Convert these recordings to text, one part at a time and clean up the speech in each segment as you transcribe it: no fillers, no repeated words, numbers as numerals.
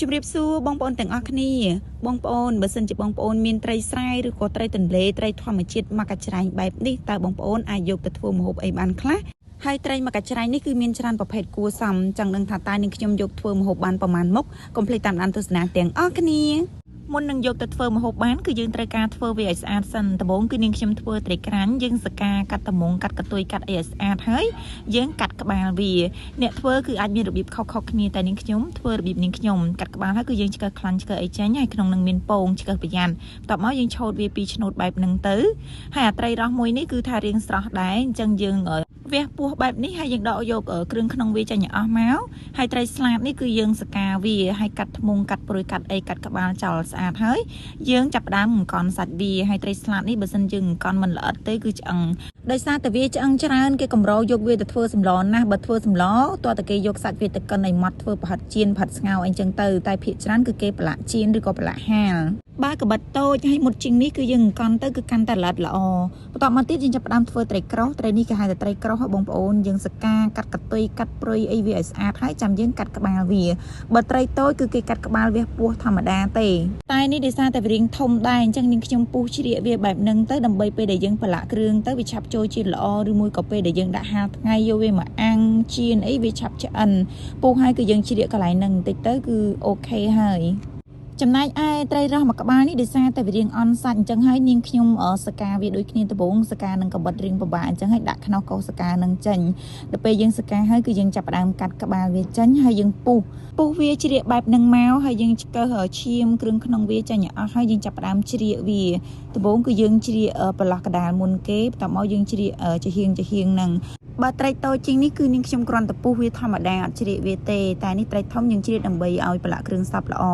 ជំរាបសួរបងប្អូនទាំងអស់គ្នាបងប្អូនបើសិនជាបងប្អូនមានត្រីស្រែឬក៏ត្រីទន្លេត្រីធម្មជាតិមកកញ្ច្រែងបែបនេះតើបងប្អូនអាចយកទៅធ្វើម្ហូបអីបានខ្លះហើយត្រីមកកញ្ច្រែងនេះគឺមានច្រើនប្រភេទគួរសមចង់ដឹងថាតើនឹងខ្ញុំយកធ្វើម្ហូបបានប្រមាណមុខកុំភ្លេចតាមដានទស្សនាទាំងអស់គ្នាមុននឹងយកទៅធ្វើម្ហូបបានគឺយើងត្រូវការធ្វើវាឲ្យស្អាតសិនដំបូងគឺនាងខ្ញុំធ្វើត្រីក្រាញ់យើងសកាកាត់ត្មងកាត់កន្ទុយកាត់អីឲ្យស្អាតហើយយើងកាត់ក្បាលវាអ្នកធ្វើគឺអាចមានរបៀបខុសៗគ្នាតែនាងខ្ញុំធ្វើរបៀបនាងខ្ញុំកាត់ក្បាលហើយគឺយើងឆ្កឹះខ្លាញ់ឆ្កឹះអីចេញហើយក្នុងនឹងមានពងឆ្កឹះប្រយ័ត្នបន្ទាប់មកយើងឆូតវាពីរឆ្នូតបែបហ្នឹងទៅហើយអាត្រីរស់មួយនេះគឺថារៀងស្រស់ដែរអញ្ចឹងយើងវះពោះបែបនេះហើយយើងដកយកគ្រឿងក្នុងវាចេញឲ្យអស់មកហើយត្រីស្លាតនេះគឺយើងសកាវាហើយកាត់ធ្មុងកាត់ព្រួយកាត់អីកាត់ក្បាលចោលស្អាតហើយយើងចាប់ផ្ដើមអង្គន់សាច់វាហើយត្រីស្លាតនេះបើសិនយើងអង្គន់មិនល្អិតទេគឺឆ្អឹងដោយសារតែវាឆ្អឹងច្រើនគេកម្រយកវាទៅធ្វើសម្លណាស់បើធ្វើសម្លតើតែគេយកសាច់វាទៅកិនឲ្យម៉ត់ធ្វើប្រហិតចៀនប្រហិតស្ងោរអីចឹងទៅតែភាគច្រើនគឺគេប្រឡាក់ចៀនឬក៏ប្រឡាក់ហាលបើកបិតតូចហើយមុតជាងនេះគឺយើងអង្គន់ទៅគឺកាន់តែល្អិតល្អបន្ទាប់មកទៀតយើងចាប់ផ្ដើមធ្វើត្រីក្រោះត្រីនេះគេហៅថាត្រីក្រោះហ៎បងប្អូនយើងសកាកាត់កន្ទុយកាត់ព្រុយអីវាឲ្យស្អាតហើយចាំយើងកាត់ក្បាលវាបើត្រីតូចគឺគេកាត់ក្បាលវាពោះធម្មតាទេតែនេះដោយសារតែវារៀងធំដែរអញ្ចឹងនាងខ្ញុំពុះជ្រៀកវាបែបហ្នឹងទៅដើម្បីពេលដែលយើងប្រឡាក់គ្រឿងទៅវាឆាប់ចូលជាតិល្អឬមួយក៏ពេលដែលយើងដាក់ហាលថ្ងៃយកវាមកអាំងចៀនអីវាឆាប់ឆ្អិនពុះហើយគឺយើងជ្រៀកកន្លែងហ្នឹងបន្តិចទៅគឺ OK ហើយចំណែកឯត្រីរស់មួយក្បាលនេះដោយសារតែវារៀងអន់សាច់អញ្ចឹងហើយនាងខ្ញុំសកាវាដូចគ្នាដំបូងសកានឹងកបិតរៀងពិបាកអញ្ចឹងហើយដាក់ខ្នោះកោសកានឹងចេញដល់ពេលយើងសកាហើយគឺយើងចាប់ផ្ដើមកាត់ក្បាលវាចេញហើយយើងពុះពុះវាជ្រៀកបែបនឹងមកហើយយើងឆ្កឹះឈាមគ្រឿងក្នុងវាចេញឲ្យអស់ហើយយើងចាប់ផ្ដើមជ្រៀកវាដំបូងគឺយើងជ្រៀកប្រឡោះកដាលមុនគេបន្ទាប់មកយើងជ្រៀកចំហៀងចំហៀងនឹងបើត្រីតូចជាងនេះគឺនាងខ្ញុំគ្រាន់តែពុះវាធម្មតាអត់ជ្រៀកវាទេតែនេះត្រីធំយើងជ្រៀកដើម្បីឲ្យប្រឡាក់គ្រឿងសព្វល្អ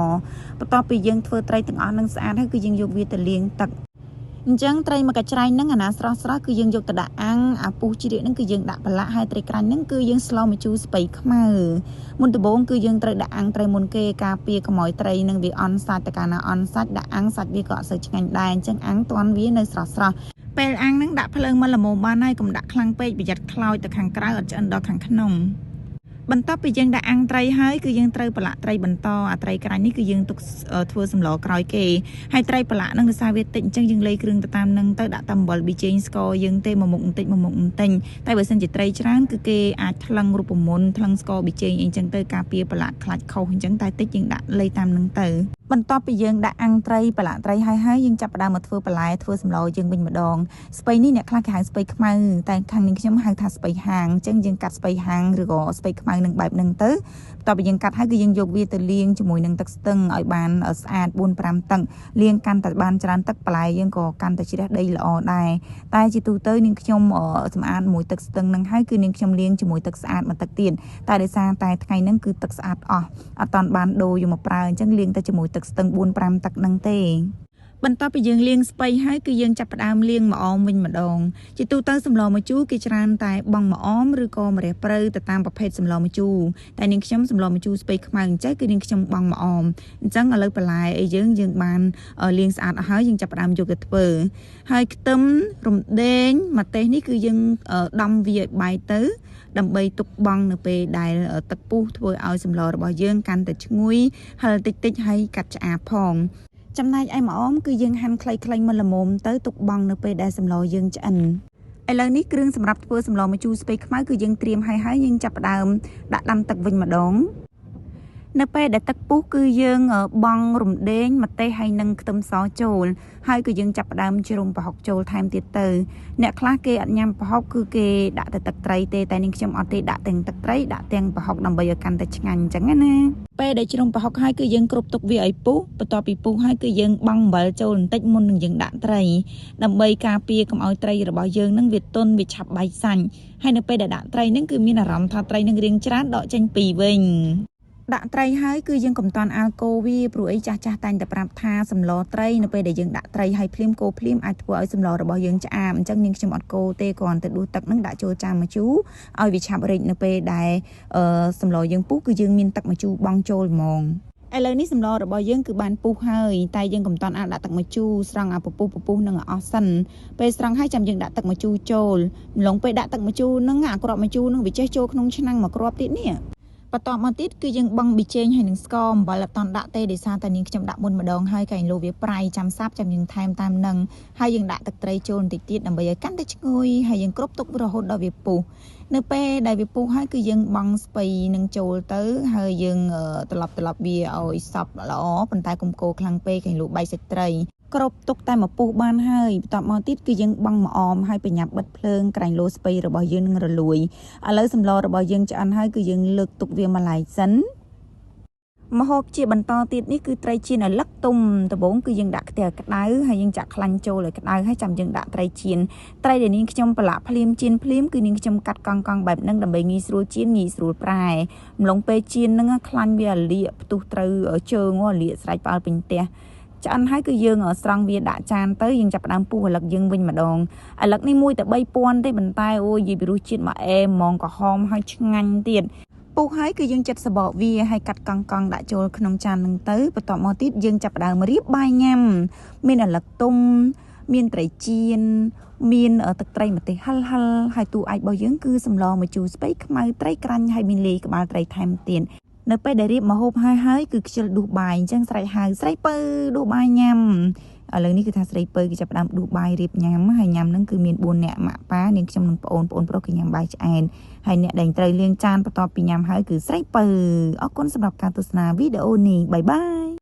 បន្ទាប់ពីយើងធ្វើត្រីទាំងអស់នឹងស្អាតហើយគឺយើងយកវាទៅលាងទឹកអញ្ចឹងត្រីមកកញ្ច្រែងហ្នឹងអាណាស្រស់ស្រស់គឺយើងយកទៅដាក់អាំងអាពុះជ្រៀកហ្នឹងគឺយើងដាក់ប្រឡាក់ហើយត្រីក្រាញ់ហ្នឹងគឺយើងស្លម្ជូរស្ពៃខ្មៅមុនដំបូងគឺយើងត្រូវដាក់អាំងត្រីមុនគេការពារកុំឲ្យត្រីនឹងវាអន់សាច់តែកាលណាអន់សាច់ដាក់អាំងសាច់វាក៏អត់សូវឆ្ងាញ់ដែរអញ្ចឹងអាំងតាន់វានៅស្រស់ស្រស់ពេលអាំងហ្នឹងដាក់ភ្លើងមកល្មមបានហើយកុំដាក់ខ្លាំងពេកប្រយ័ត្នខ្លោចទៅខាងក្រៅអត់ឆ្អិនដល់ខាងក្នុងបន្ទាប់ពីយើងដាក់អាំងត្រីហើយគឺយើងត្រូវប្រឡាក់ត្រីបន្តអាត្រីក្រាញ់នេះគឺយើងទុកធ្វើសម្លក្រោយគេហើយត្រីប្រឡាក់នឹងដោយសារវាតិចអញ្ចឹងយើងលៃគ្រឿងទៅតាមនឹងទៅដាក់តាមអំបិលប៊ីចេងស្ករយើងទេមួយមុខបន្តិចមួយមុខបន្តិចតែបើសិនជាត្រីច្រើនគឺគេអាចថ្លឹងរូបមន្តថ្លឹងស្ករប៊ីចេងអីចឹងទៅការពារប្រឡាក់ខ្លាច់ខុសអញ្ចឹងតែតិចយើងដាក់លៃតាមនឹងទៅបន្ទាប់ពីយើងដាក់អាំងត្រីប្រឡាក់ត្រីហើយហើយយើងចាប់ផ្ដើមមកធ្វើបន្លែធ្វើសម្លយើងវិញម្ដងស្ពៃនេះអ្នកខ្លះគេហៅស្ពៃខ្មៅតែខាងនេះខ្ញុំហៅថាស្ពៃហាងអញ្ចឹងយើងកាត់ស្ពៃហាងឬក៏ស្ពៃខ្មៅនឹងបែបហ្នឹងទៅបន្ទាប់ពីយើងកាត់ហើយគឺយើងយកវាទៅលាងជាមួយនឹងទឹកស្ទឹងឲ្យបានស្អាត4 5ទឹកលាងកាន់តែបានច្រើនទឹកបន្លែយើងក៏កាន់តែជ្រះដីល្អដែរតែជាទូទៅនាងខ្ញុំសម្អាតមួយទឹកស្ទឹងហ្នឹងហើយគឺនាងខ្ញុំលាងជាមួយទឹកស្អាតមួយទឹកទៀតតែដោយសារតែថ្ងៃហ្នឹងគឺទឹកស្អាតអស់អត់តាន់បានដូរយកមកប្រើអញ្ចឹងលាងតែជាមួយទឹកស្ទឹង4 5ទឹកហ្នឹងទេបន្ទាប់ពីយើងលាងស្ពៃហើយគឺយើងចាប់ផ្ដើមលាងម្អមវិញម្ដងជាទូទៅសម្លម្ជូរគេច្រើនតែបង់ម្អមឬក៏ម្រះព្រៅទៅតាមប្រភេទសម្លម្ជូរតែនាងខ្ញុំសម្លម្ជូរស្ពៃខ្មៅអញ្ចឹងគឺនាងខ្ញុំបង់ម្អមអញ្ចឹងឥឡូវបន្លែអីយើងយើងបានលាងស្អាតអស់ហើយយើងចាប់ផ្ដើមយកទៅធ្វើហើយខ្ទឹមរំដេងម្ទេសនេះគឺយើងដំវាឲ្យបែកទៅដើម្បីទុកបង់នៅពេលដែលទឹកពុះធ្វើឲ្យសម្លរបស់យើងកាន់តែឈ្ងុយហឹរតិចតិចហើយកាត់ឆ្អាបផងចំណែកឯម្អមគឺយើងហាន់ខ្លីៗមកល្មមទៅទុកបង់នៅពេលដែលសម្លយើងឆ្អិនឥឡូវនេះគ្រឿងសម្រាប់ធ្វើសម្លម្ជូរស្ពៃខ្មៅគឺយើងត្រៀមហើយហើយយើងចាប់ផ្ដើមដាក់ដាំទឹកវិញម្ដងនៅពេលដែលទឹកពុះគឺយើងបង់រំដេងម្ទេសហើយនិងខ្ទឹមសចូលហើយគឺយើងចាប់ផ្ដើមជ្រុំប្រហុកចូលថែមទៀតទៅអ្នកខ្លះគេអត់ញ៉ាំប្រហុកគឺគេដាក់តែទឹកត្រីទេតែនាងខ្ញុំអត់ទេដាក់ទាំងទឹកត្រីដាក់ទាំងប្រហុកដើម្បីឲ្យកាន់តែឆ្ងាញ់អញ្ចឹងណាពេលដែលជ្រុំប្រហុកហើយគឺយើងគ្រប់ទុកវាឲ្យពុះបន្ទាប់ពីពុះហើយគឺយើងបង់អំបិលចូលបន្តិចមុននឹងយើងដាក់ត្រីដើម្បីការពារកុំឲ្យត្រីរបស់យើងនឹងវាទន់វាឆាប់បែកសាច់ហើយនៅពេលដែលដាក់ត្រីនឹងគឺមានអារម្មណ៍ថាត្រីនឹងរៀងច្រើនដកចេញពីវិញដាក់ត្រីហើយគឺយើងកុំតាន់អាល់កូវាព្រោះអីចាស់ចាស់តែងតែប្រាប់ថាសម្លត្រីនៅពេលដែលយើងដាក់ត្រីហើយភ្លាមកូភ្លាមអាចធ្វើឲ្យសម្លរបស់យើងឆ្អាបអញ្ចឹងនាងខ្ញុំអត់កូទេគ្រាន់តែដួសទឹកនឹងដាក់ចូលចានម្ជូរឲ្យវាឆាប់រិចនៅពេលដែលសម្លយើងពុះគឺយើងមានទឹកម្ជូរបង់ចូលហ្មងឥឡូវនេះសម្លរបស់យើងគឺបានពុះហើយតែយើងកុំតាន់អាចដាក់ទឹកម្ជូរស្រង់អាពពុះពពុះនឹងឲ្យអស់សិនពេលស្រង់ហើយចាំយើងដាក់ទឹកម្ជូរចូលម្លងពេលដាក់ទឹកម្ជូរនឹងអាគ្រាប់ម្ជូរនឹងវាចេះចូលក្នុងឆ្នាំងមួយគ្រាប់ទៀតនេះ បន្តមកទៀតគឺយើងបង់ប៊ីចេងហើយនឹងស្ករអំបិលអត់តន់ដាក់ទេដោយសារតែនាងខ្ញុំដាក់មុនម្ដងហើយកែងលោវាប្រៃចាំសាប់ចាំយើងថែមតាមនឹងហើយយើងដាក់ទឹកត្រីចូលបន្តិចទៀតដើម្បីឲ្យកាន់តែឈ្ងុយហើយយើងគ្របទុករហូតដល់វាពុះនៅពេលដែលវាពុះហើយគឺយើងបង់ស្ពៃនឹងចូលទៅហើយយើងត្រឡប់ត្រឡប់វាឲ្យសព្វល្អប៉ុន្តែកុំកូរខ្លាំងពេកកែងលោបែកសាច់ត្រីគ្របទុកតែមួយពុះបានហើយបន្ទាប់មកទៀតគឺយើងបង់ម្អមហើយបញ្ញាប់បិទភ្លើងក្រែងលោស្ពៃរបស់យើងនឹងរលួយឥឡូវសម្លរបស់យើងឆ្អិនហើយគឺយើងលើកទុកវាមួយឡែកសិនម្ហូបជាបន្តទៀតនេះគឺត្រីចៀនឲ្យលឹកទុំដំបូងគឺយើងដាក់ខ្ទះក្តៅហើយយើងចាក់ខ្លាញ់ចូលឲ្យក្តៅហើយចាំយើងដាក់ត្រីចៀនត្រីដែលនាងខ្ញុំប្រឡាក់ភ្លាមចៀនភ្លាមគឺនាងខ្ញុំកាត់កង់កង់បែបហ្នឹងដើម្បីងាយស្រួលចៀនងាយស្រួលប្រែម្លងពេលចៀនហ្នឹងខ្លាញ់វាលាកផ្ទុះត្រូវជើងលាកស្រែកផ្អើលពេញផ្ទះឆ្អិនហើយគឺយើងស្រង់វាដាក់ចានទៅយើងចាប់ផ្ដើមពុះឪឡឹកយើងវិញម្ដងឪឡឹកនេះមួយតែ3000ទេប៉ុន្តែអូយនិយាយពីរសជាតិមកអែហ្មងក្រហមហើយឆ្ងាញ់ទៀតពុះហើយគឺយើងចិត្តសបកវាហើយកាត់កង់កង់ដាក់ចូលក្នុងចាននឹងទៅបន្ទាប់មកទៀតយើងចាប់ផ្ដើមរៀបបាយញ៉ាំមានឪឡឹកទុំមានត្រីចៀនមានទឹកត្រីម្ទេសហិលហិលហើយតួឯករបស់យើងគឺសម្លម្ជូរស្ពៃខ្មៅត្រីក្រាញ់ហើយមានលាយក្បាលត្រីថែមទៀតនៅពេលដែលរៀបម្ហូបហើយហើយគឺខ្ជិលដួសបាយអញ្ចឹងស្រែកហៅស្រីពៅដួសបាយញ៉ាំឥឡូវនេះគឺថាស្រីពៅគឺចាប់ផ្ដើមដួសបាយរៀបញ៉ាំហើយញ៉ាំហ្នឹងគឺមាន4នាក់ម៉ាក់ប៉ានាងខ្ញុំនិងប្អូនប្អូនប្រុសគឺញ៉ាំបាយឆ្អែតហើយអ្នកដែលត្រូវលាងចានបន្ទាប់ពីញ៉ាំហើយគឺស្រីពៅអរគុណសម្រាប់ការទស្សនាវីដេអូនេះbye bye.